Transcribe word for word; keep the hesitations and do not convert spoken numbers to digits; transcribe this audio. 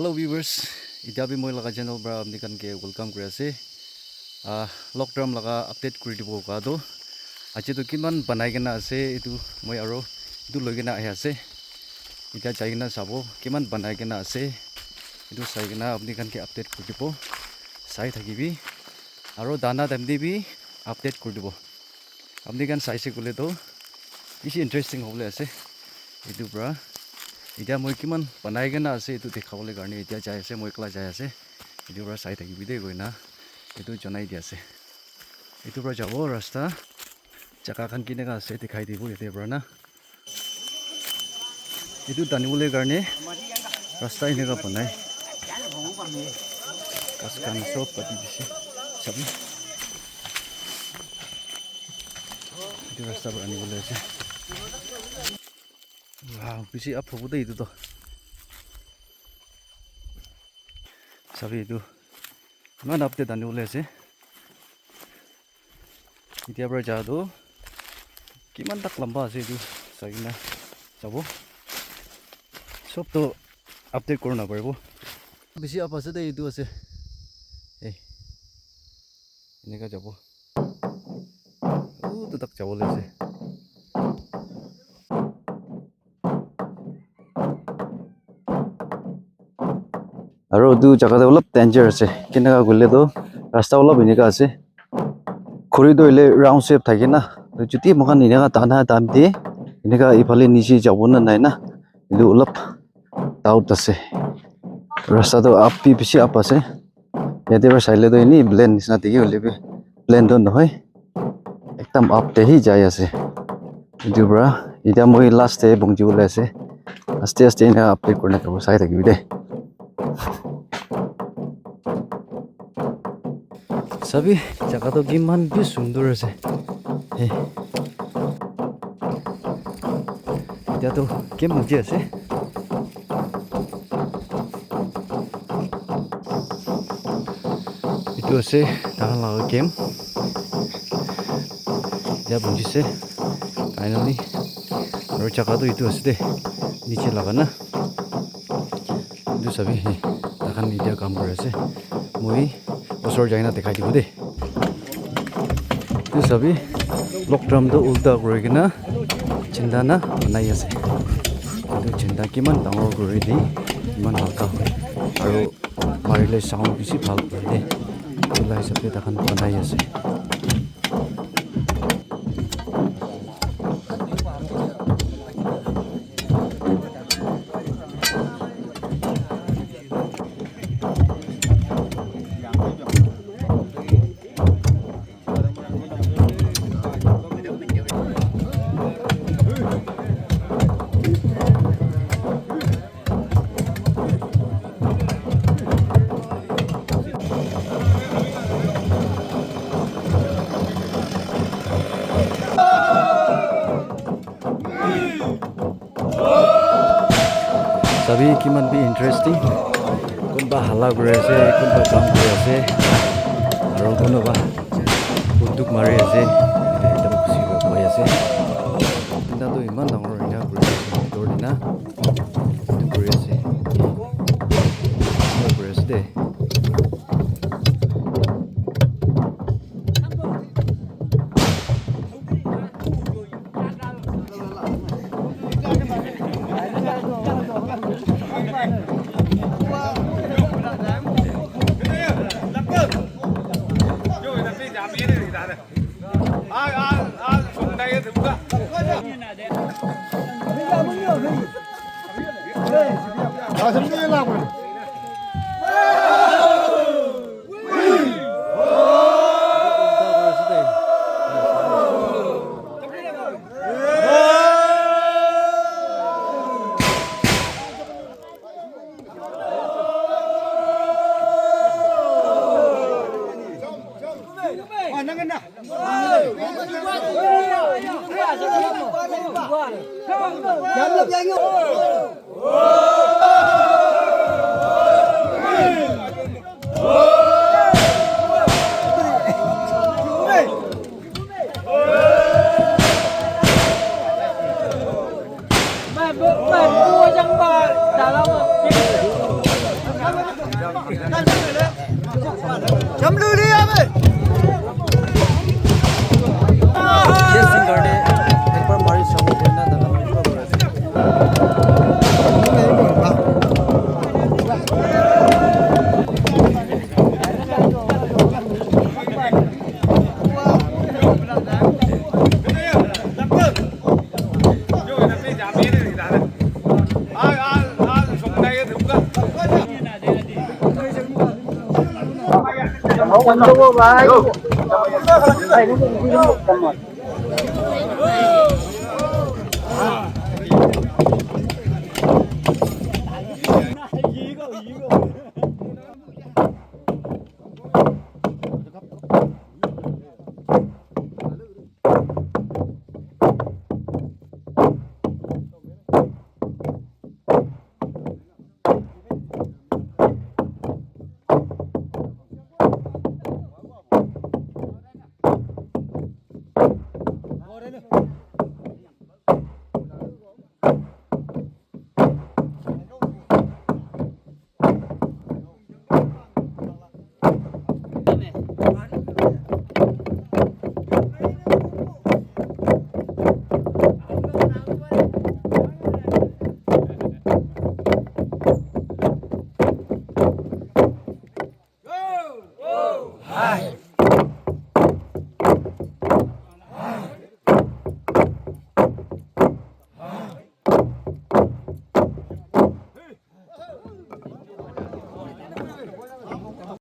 Hello viewers, etia bi moi laga channel para apni khan ke welcome kuri ase. Ah, log term laga update kuri dibo koa toh. Aji toh kiman banai kena ase etu moi aro etu loi kena ahi ase. Etia jai kena sabo kiman banai kena ase. Etu sai kena apni khan ke update kuri dibo. Sai thakibi. Aro dana time te bi update kuri dibo. Apni khan saise koile toh bishi interesting hobole ase. Etu para etia moi kiman banai kena ase etu dikhabole karne etia jai ase, moi ekla jai ase. Etu para sai thakibi de koina etu janai di ase. Etu para jabo rasta jaga khan kineka ase dikhai dibo yate para na. Etu tanibole karne rasta eneka banai. Ghas khan sob kati dise. Sabi. Etu rasta para anibole ase. Wow, bishi up hobo de etu toh. Sabi etu. Iman up te tanibole ase. Etia para ja toh kiman tak lamba ase etu sai kena jabo. Sob toh update kuri na paribo. Bishi up ase de etu ase. Hey. Eneka jabo. Utu tak jabo le ase. Aro etu jaga toh olop danger ase. Keneka koile toh rasta olop eneka ase. Khuri toh hoile round shape thake na. Toh chuti moikhan eneka tana time te eneka ephale niche jabo na nai na. Etu olop doubt ase. Rasta toh up bi bishi up ase. Yate para saile toh eni plain nishina dikhi hoile bi plain toh nohoi. Ekdam up te hi jai ase. Etu para etia moi last te pongchi bole ase. Aste aste ena update kurina thakibo, sai thakibi de. Sabi, jaga toh kiman bi sundur ase. Hey. Etia toh camp bhuji ase. Etu ase tahan laga camp. Etia bhuji ase. Finally. Aru jaga toh etu ase de. Niche laga na. Etu sabi, he, taikhan etia kam kuri ase. Moi osor jai kena dikhai dibo de. Etu sabi, log drum tu ulta kuri kena chinda na banai ase. Etu chinda kiman dangor kuri de, kiman halka hoi. Aru marile sound bishi bhal kuri de. Etu la hisab te taikhan banai ase. Sabi kiman bi interesting. Kunba hala kuri ase, kunba kam kuri ase, aru kunuba bunduk mari ase. Ekdam khushi para bohi ase. Tinta tu eman dangor ena kuri ase, bitor te na etu kuri ase, etu kuri ase de. Testing karne ekbar mari sabo koina daga ekbar kori ase.